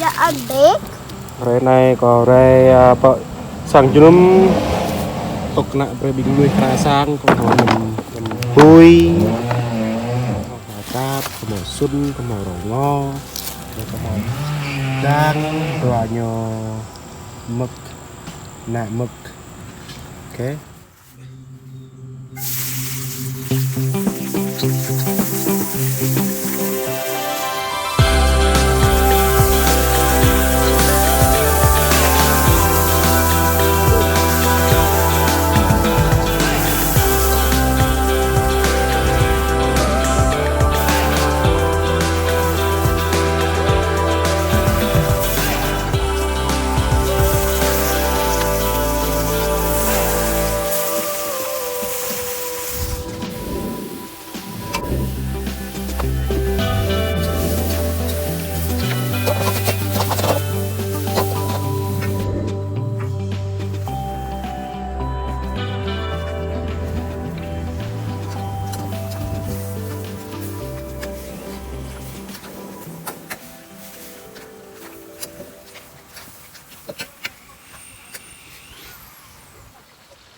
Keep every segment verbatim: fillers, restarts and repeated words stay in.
Yă, ăn đĕk. Hrơi anai kâo rai, a, pơ sang jơnum. Tŏk ană brơi ƀing mơnuih kơnă sang, kâo thâo ñăm, ñăm hui. Kâo hmâo čap, kâo hmâo sun, kâo hmâo rơngot, kâo hmâo dang, dua ñu mơ̆k, ană mơ̆k. Ôkê.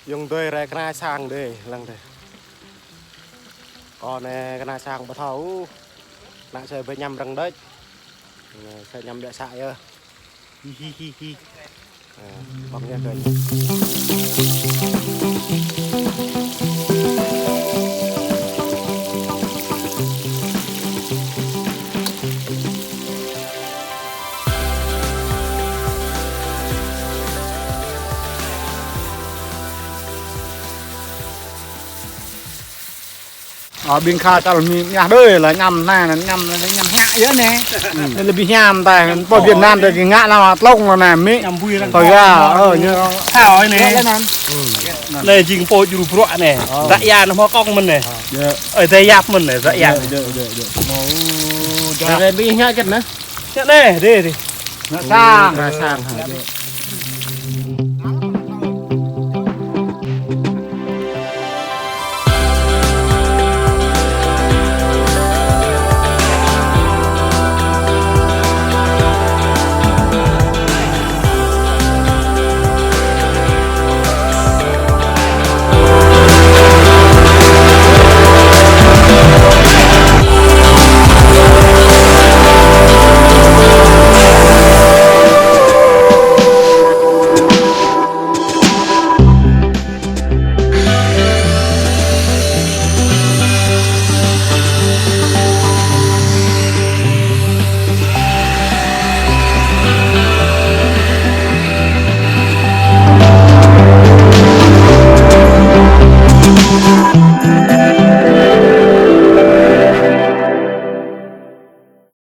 Yŏng dơi rai kơnă sang dơi, lăng dơi. Kâo anai kơnă sang ƀu thâo, ană sơi ƀu ñăm răng đôč. Anai sơi ñăm biă să yơh. Hi, hi, hi, hi. Ơ, ƀơ̆ng yơh kơ. Ơ, ƀing kha tal mi ñah đơi lah ñăm anai, ñăm, ñăm hiam yơh anai. Anai lĕ ƀu hiam tah, pơ Việt Nam tah kơ ngă anai tlông lah anai, mi. Ñăm ƀui lah. Tơl ya, ơ, ñu. Thâo anai. Anai jing pô djru bruă anai. Dak ya anai hmâo kông mơ̆n anai. Ơi, dai yap mơ̆n anai, dak ya. Anai ƀing ngă kĕt anai. Ngă anai, dih, dih. Ngă sang. Ngă sang hă.